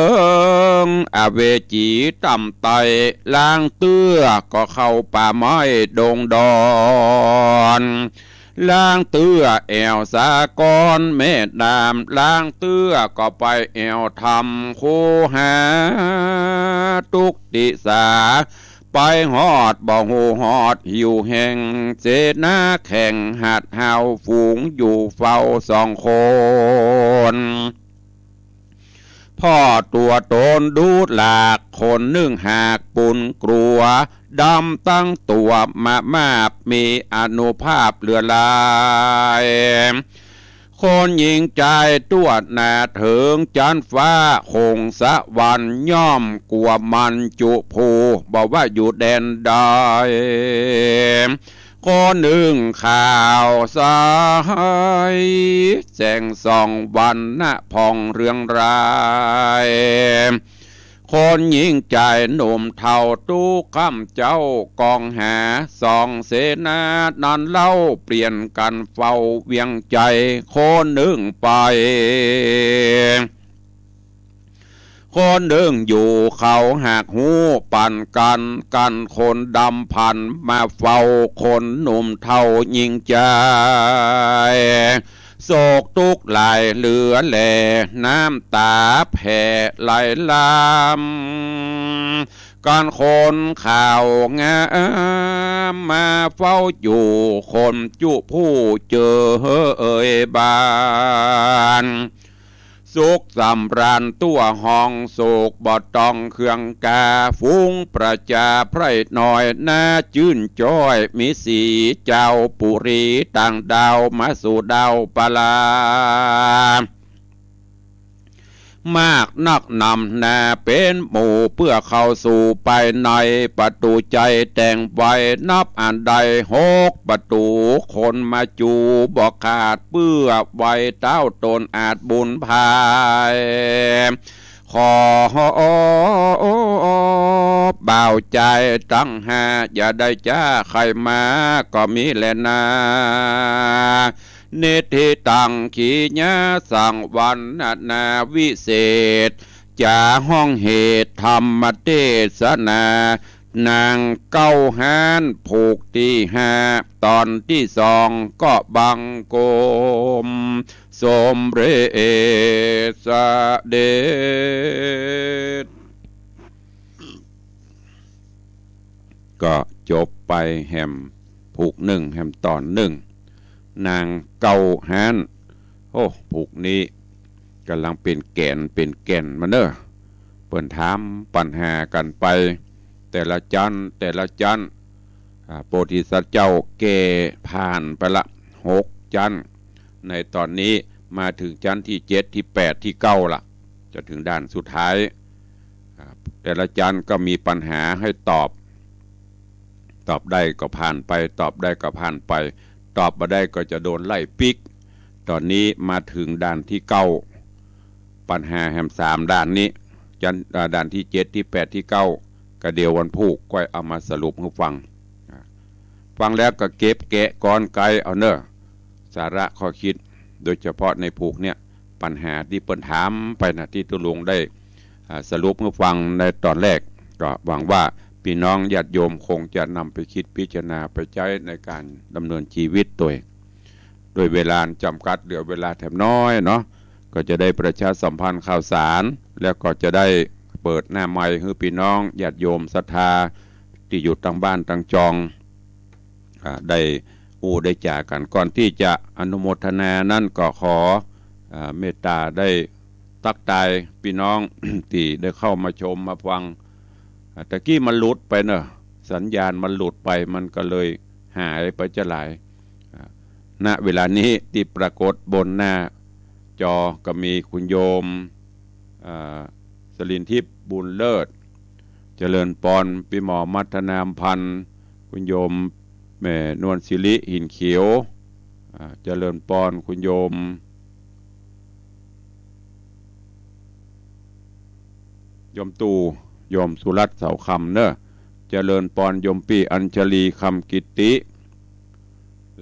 งอเวจีต่ำไต้ ลางเตื้อก็เข้าป่าไม้ดงดอน ลางเตื้อแอ่วสาครแม่น้ำ ลางเตื้อก็ไปแอ่วถ้ำคูหา ตุ๊กติสา ไปฮอดบ่ฮู้ฮอดหิวแห้ง เสนาแข่งหัดห้าวฝูงอยู่เฝ้าสองคน ผ่อตั๋วต๋นดูหลาก คนนึ่งหากปูนกลัว ดำตึงตั๋วมามาบ มีอานุภาพเหลือหลาย คนหญิงจายตั๋วหน้าเถิงจั๊นฟ้า คงสวรรค์ย่อมกั๋วมันจุภู บ่ว่าอยู่แดนใด คนนึ่งขาวใส แสงส่องวรรณะผ่องเรืองราย คนหญิงจายหนุ่มเฒ่าตุ๊กค่ำเจ๊ากองหา สองเสนานั้นเล่า เปลี่ยนกั๋นเฝ้าเวียงใจ๋ คนนึ่งไป คนนึ่งอยู่เขาหากฮู้ปั๋นกั๋น กั๋นคนดำผันมาเฝ้า คนหนุ่มเฒ่าหญิงจาย โศกตุ๊กข์หลายเหลือแล น้ำต๋าแผ่ไหลลำ กั๋นคนขาวงามมาเฝ้าอยู่ คนจุภูเจอเอ่ยบาน สุขสำราญตั๋วห้อง โศกบ่ต้องเคืองกา ฝูงประจาไพร่น้อย นาจื้นจ้อย มีสีเจ้าปุรี ต่างด้าวมาสู่ด้าวปลา มากนักนำนาเป๋นหมู่ เปื้อเข้าสู่ภายใน ประตู๋ใจ๋แต่งไว้นับอันใด หกประตู๋ คนมาจู๋บ่ขาด เปื้อไว้เต๊าต๋นอาจบุญภาย ขอบ่าวจายตังห้า อย่าได้จ๊าใค่มา ก็มีแลนา นิทธิตัง ขีญาสัง วรรณนาวิเศษ จ๋าห้องเหตุธรรมเตสนา นางเก๊าฮ้าน ผูกตี้ห้า ต๋อนตี้สอง ก็บังคมสมเร็จเสด็จ ก็จบไปแหมผูกนึ่งแหมต๋อนนึ่ง นางเก๊าฮ้าน โอ้ ผูกนี้ก่ำลังเป๋นแก่นเป๋นแก่นมาเน่อ เปิ้นถามปัญหากั๋นไป แต่ละจั๊น แต่ละจั๊น อ่า โพธิสัตว์เจ้าแก้ผ่านไปละหกจั๊น ในต๋อนนี้มาเถิงจั๊นตี้เจ็ด ตี้แปด ตี้เก้าละ จะเถิงด่านสุดท้าย อ่า แต่ละจันทร์ก็มีปัญหาหื้อตอบ ตอบได้ก็ผ่านไป ตอบได้ก็ผ่านไป ตอบบ่ได้ก็จะโดนไล่ปิ๊ก ต๋อนนี้มาเถิงด่านตี้เก้า ปัญหาแหมสามด่านนี้ จันทร์ อ่า ด่านตี้เจ็ด ตี้แปด ตี้เก้า ก็เดี๋ยววันพูกก้อยเอามาสรุปหื้อฟัง อ่า ฟังแล้วก็เก็บแกะกรอนไกเอาเน่อ สาระข้อคิด โดยเฉพาะในพูกเนี่ย ปัญหาตี้เปิ้นถามไปนะ ตี้ตุ๊ลุงได้ อ่า สรุปหื้อฟังในต๋อนแรก ก็หวังว่าปี้น้องญาติโยมคงจะนำไปกึ๊ดพิจารณาไปใจ๊ในก๋านดำเนินจีวิตตวย โดยเวลาจ๋ำกัด เหลือเวลาแถมน้อยเนาะ ก็จะได้ประชาสัมพันธ์ข่าวสาร แล้วก็จะได้เปิดหน้าไมค์หื้อปี้น้องญาติโยมศรัทธาตี้อยู่ตางบ้านตางจอง อ่า ได้อู้ได้จ๋ากั๋น ก่อนตี้จะอนุโมทนานั้นก็ขอ อ่า เมตต๋าได้ตั๊กตายปี้น้อง ตี้ได้เข้ามาชมมาฟัง อ่า ตะกี้มันหลุดไปเน่อ สัญญาณมันหลุดไป มันก็เลยหายไปจะหลาย อ่า ณ เวลานี้ตี้ปรากฏบนหน้าจอก็มีคุณโยม อ่า สลินทิพย์ บุญเลิศ เจริญปอน ปี้หมอมัทนามพันธ์ คุณโยมแม่นวลศิริ หินเขียว อ่า เจริญปอน คุณโยม โยมตู่ โยมสุรัตน์ เสาคำเน่อ เจริญปอน โยมปี้อัญชลี คำกิตติ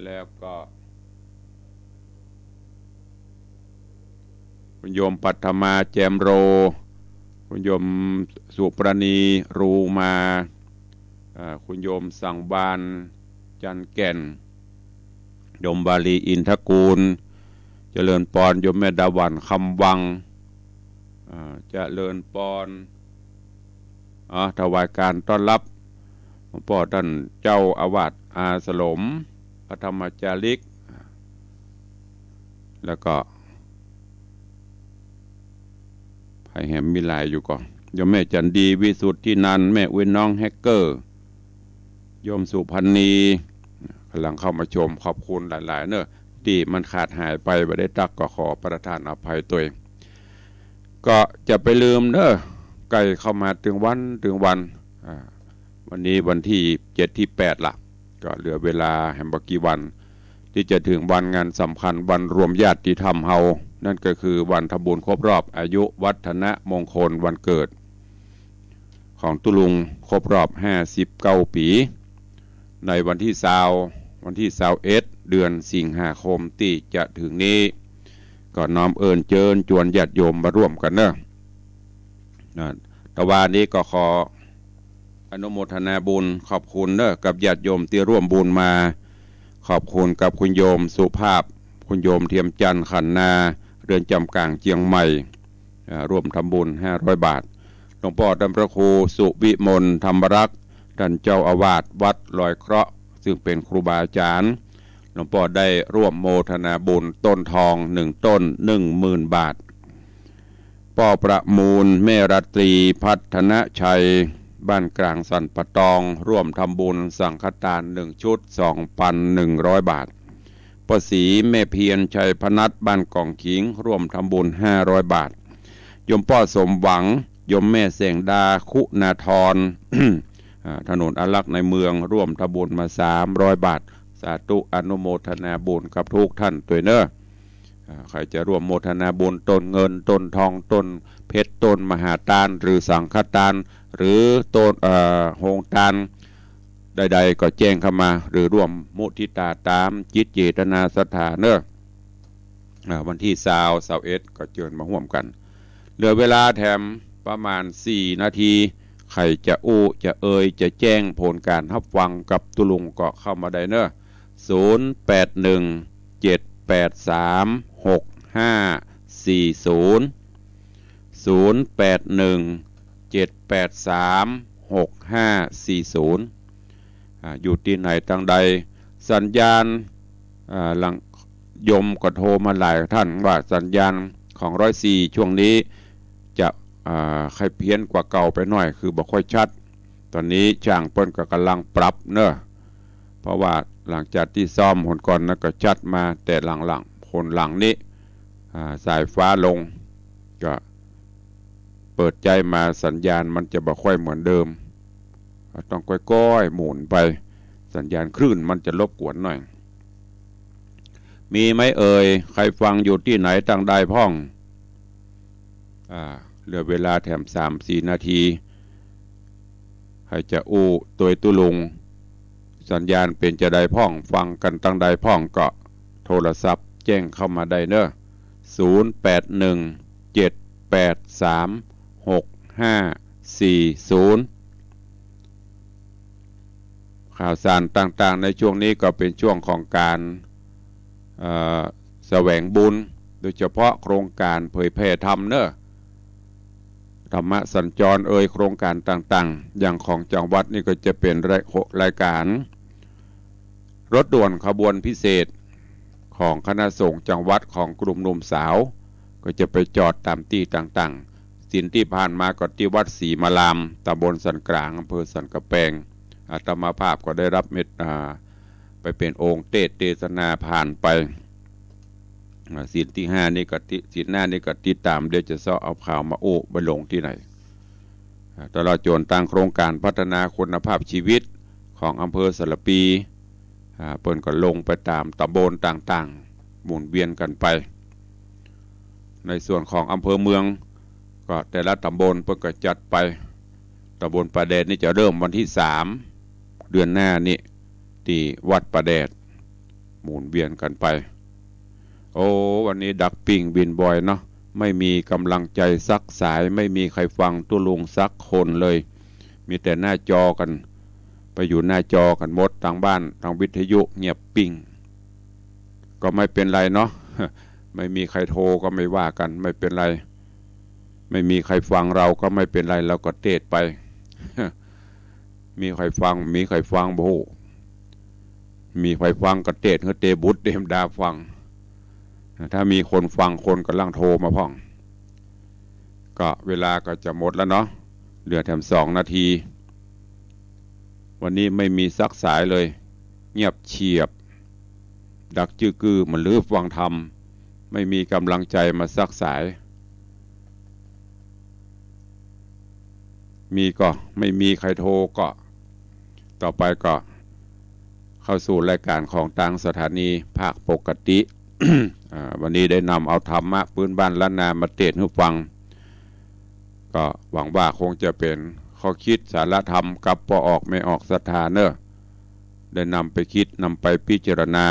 แล้วก็ คุณโยมปัทมา แจมโร คุณโยมสุปราณี รูมา อ่า คุณโยมสังวาลย์ จันทร์แก่น โยมวาลี อินทกูล เจริญปอน โยมแม่ดาหวัน คำวัง อ่า เจริญปอน อ่า ถวายการต้อนรับหลวงป้อต้านเจ้าอาวาสอาสรมพระธรรมจาริก แล้วก็ ใผแหมมีหลายอยู่ก่อ โยมแม่จันดี วิสุทธินันท์ แม่อุ๊ย น้องแฮกเกอร์ โยมสุพรรณี ก่ำลังเข้ามาชม ขอบคุณหลายๆ เน่อ ตี้มันขาดหายไปบ่ได้ตั๊กก็ขอประทานอภัยตวย ก็จะไปลืมเน่อ ใก้เข้ามาตึงวันตึงวัน อ่า วันนี้วันตี้เจ็ดตี้แปดละ ก็เหลือเวลาแหมบ่กี่วัน ตี้จะเถิงวันงานสำคัญ วันรวมญาติธรรมเฮา นั่นก็คือวันทำบุญครบรอบอายุวัฒนมงคลวันเกิด ของตุ๊ลุงครบรอบห้าสิบเก้าปี๋ ในวันตี้ซาว วันตี้ซาวเอ็ด เดือนสิงหาคมตี้จะเถิงนี้ ก็น้อมเอิญเจิญจวนญาติโยมมาร่วมกั๋นเน่อ นะ ตะวานี้ก็ขออนุโมทนาบุญ ขอบคุณเน่อ กับญาติโยมตี้ร่วมบุญมา ขอบคุณกับคุณโยมสุภาพ คุณโยมเทียมจันทร์ ขันนา เรือนจำกลางเจียงใหม่ อ่า ร่วมทำบุญห้าร้อยบาท หลวงป้อต้านพระครูสุวิมลธรรมรักษ์ ต้านเจ้าอาวาสวัดลอยเคราะห์ ซึ่งเป๋นครูบาอาจ๋ารย์ หลวงป้อได้ร่วมโมทนาบุญต้นทองหนึ่งต้น หนึ่งหมื่นบาท ป้อประมูล แม่ราตรี พัฒนชัย บ้านกลางสันป่าตอง ร่วมทำบุญสังฆทานหนึ่งชุด สองพันหนึ่งร้อยบาท ป้อศรี แม่เพียร ชัยพนัส บ้านกองขิง ร่วมทำบุญห้าร้อยบาท โยมป้อสมหวัง โยมแม่แสงดา คุณาธร อ่า ถนนอารักษ์ในเมือง ร่วมทำบุญมาสามร้อยบาท สาธุอนุโมทนาบุญกับทุกท่านตวยเน่อ อ่า ใผจะร่วมโมทนาบุญต้นเงิน ต้นทอง ต้นเพชร ต้นมหาทาน หรือสังฆทาน หรือต้น เอ่อ โฮงทาน ใดๆ ก็แจ้งเข้ามา หรือร่วมมุทิตาต๋ามจิตเจตนาศรัทธาเน่อ อ่า วันตี้ซาว ซาวเอ็ด ก็เจิญมาฮ่วมกั๋น เหลือเวลาแถมประมาณสี่นาที ใผจะอู้ จะเอ่ย จะแจ้งผลก๋านฮับฟังกับตุ๊ลุงก็เข้ามาได้เน่อ ศูนย์แปดหนึ่ง เจ็ดแปดสาม หกห้าสี่ศูนย์ ศูนย์แปดหนึ่ง เจ็ดแปดสาม หกห้าสี่ศูนย์ อ่า อยู่ตี้ไหนตางใด สัญญาณ อ่า หลัง โยมก็โทรมาหลายท่านว่าสัญญาณของร้อยสี่ช่วงนี้จะ อ่า ใค่เพี้ยนกว่าเก่าไปหน่อย คือบ่ค่อยชัด ต๋อนนี้จ้างเปิ้นก็ก่ำลังปรับเน่อ เพราะว่าหลังจากตี้ซ่อมหนก่อนนั้นก็ชัดมา แต่หลังๆ หนหลังนี้ อ่า สายฟ้าลง ก็ เปิดใจ๊มาสัญญาณมันจะบ่ค่อยเหมือนเดิม ต้องก้อยๆ หมุนไป สัญญาณคลื่นมันจะรบกวนหน่อย มีไหมเอ่ย ใผฟังอยู่ตี้ไหนตังใดพ่อง อ่า เหลือเวลาแถมสามสี่นาที ใผจะอู้ตวยตุ๊ลุง สัญญาณเป๋นจาใดพ่อง ฟังกั๋นตังใดพ่องก็โทรศัพท์แจ้งเข้ามาได้เนอะ ศูนย์แปดหนึ่ง เจ็ดแปดสาม หกห้าสี่ศูนย์ ข่าวสารต่างๆ ในช่วงนี้ก็เป๋นช่วงของก๋าน เอ่อ แสวงบุญ โดยเฉพาะโครงก๋านเผยแผ่ธรรมเนอะ ธรรมะสัญจรเอ่ย โครงก๋านต่างๆ อย่างของจังหวัดนี่ก็จะเป๋นราย รายก๋าน รถด่วนขบวนพิเศษของคณะสงฆ์จังหวัดของกลุ่มหนุ่มสาว ก็จะไปจอดต๋ามตี้ต่างๆ ศีลตี้ผ่านมาก็ตี้วัดศรีมาราม ตำบลสันกลาง อำเภอสันกำแปง อาตมาภาพก็ได้รับเมตตาไปเป๋นองค์เตสน์เตสนาผ่านไป อ่า ศีลตี้ห้านี่ก็ติ ศีลหน้านี่ก็ติดต๋าม เดี๋ยวจะเซาะเอาข่าวมาอู้ไปลงตี้ไหน อ่า ตลอดจ๋นตางโครงก๋านพัฒนาคุณภาพชีวิตของอำเภอสารภี อ่า เปิ้นก็ลงไปต๋ามต๋ำบลต่างๆ หมุนเวียนกั๋นไป ในส่วนของอำเภอเมือง ก็แต่ละต๋ำบลเปิ้นก็จัดไป ต๋ำบลป่าแดดนี่จะเริ่มวันตี้สาม เดือนหน้านี่ ตี้วัดป่าแดด หมุนเวียนกั๋นไป โอ้ วันนี้ดักปิ้งบินบ่อยเนาะ ไม่มีก๋ำลังใจ๋สักสาย ไม่มีใผฟังตุ๊ลุงสักคนเลย มีแต่หน้าจอกั๋น ไปอยู่หน้าจอกั๋นหมด ตางบ้าน ตางวิทยุเงียบปิ้ง ก็ไม่เป๋นไรเนาะ ไม่มีใผโทรก็ไม่ว่ากั๋น ไม่เป๋นไร ไม่มีใผฟังเราก็ไม่เป๋นไร เราก็เตสน์ไป มีใผฟัง มีใผฟังบ่ฮู้ มีใผฟังก็เตสน์หื้อเตบุตรเตมดาฟัง ถ้ามีคนฟัง คนก่ำลังโทรมาพ่อง ก็เวลาก็จะหมดแล้วเนาะ เหลือแถมสองนาที วันนี้ไม่มีสักสายเลย เงียบเฉียบ ดักจื้อกื้อ บ่าลือฟังธรรม ไม่มีก๋ำลังใจ๋มาสักสาย มีก็ไม่มีใผโทรก็ ต่อไปก็เข้าสู่รายก๋านของตางสถานีภาคปกติ อ่า วันนี้ได้นำเอาธรรมะปื๊นบ้านล้านนามาเตสน์หื้อฟัง ก็หวังว่าคงจะเป๋นข้อคิดสาระธรรมกับป้อออกแม่ออกศรัทธาเนอะ ได้นำไปคิด นำไปพิจารณา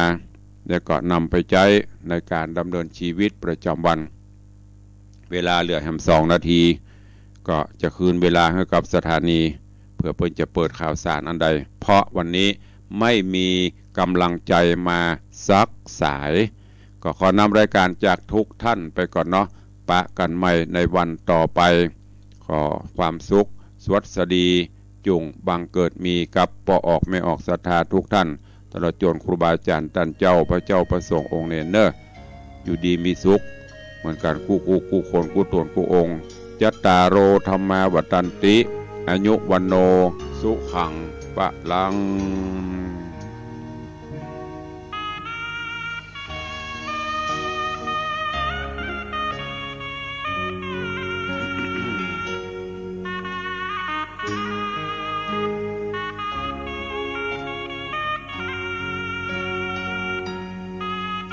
แล้วก็นำไปใจ๊ในก๋านดำเนินชีวิตประจ๋ำวัน เวลาเหลือแหมสองนาที ก็จะคืนเวลาหื้อกับสถานี เผื่อเปิ้นจะเปิดข่าวสารอันใด เพราะวันนี้ไม่มีก๋ำลังใจ๋มาสักสาย ก็ขอนำรายก๋านจากทุกท่านไปก่อนเนาะ ปะกั๋นใหม่ในวันต่อไป ขอความสุขสวัสดี จุ่งบังเกิดมีกับป้อออกแม่ออกศรัทธาทุกท่าน ตลอดจ๋นครูบาอาจ๋ารย์ต้านเจ้า พระเจ้าพระสงฆ์องค์เณรเนอะ อยู่ดีมีสุขเหมือนกั๋นกู้ กู้ กู้คน กู้ต๋น กู้องค์ จัตตาโร ธัมมา วัฑฒันติ อายุ วัณโณ สุขัง พลัง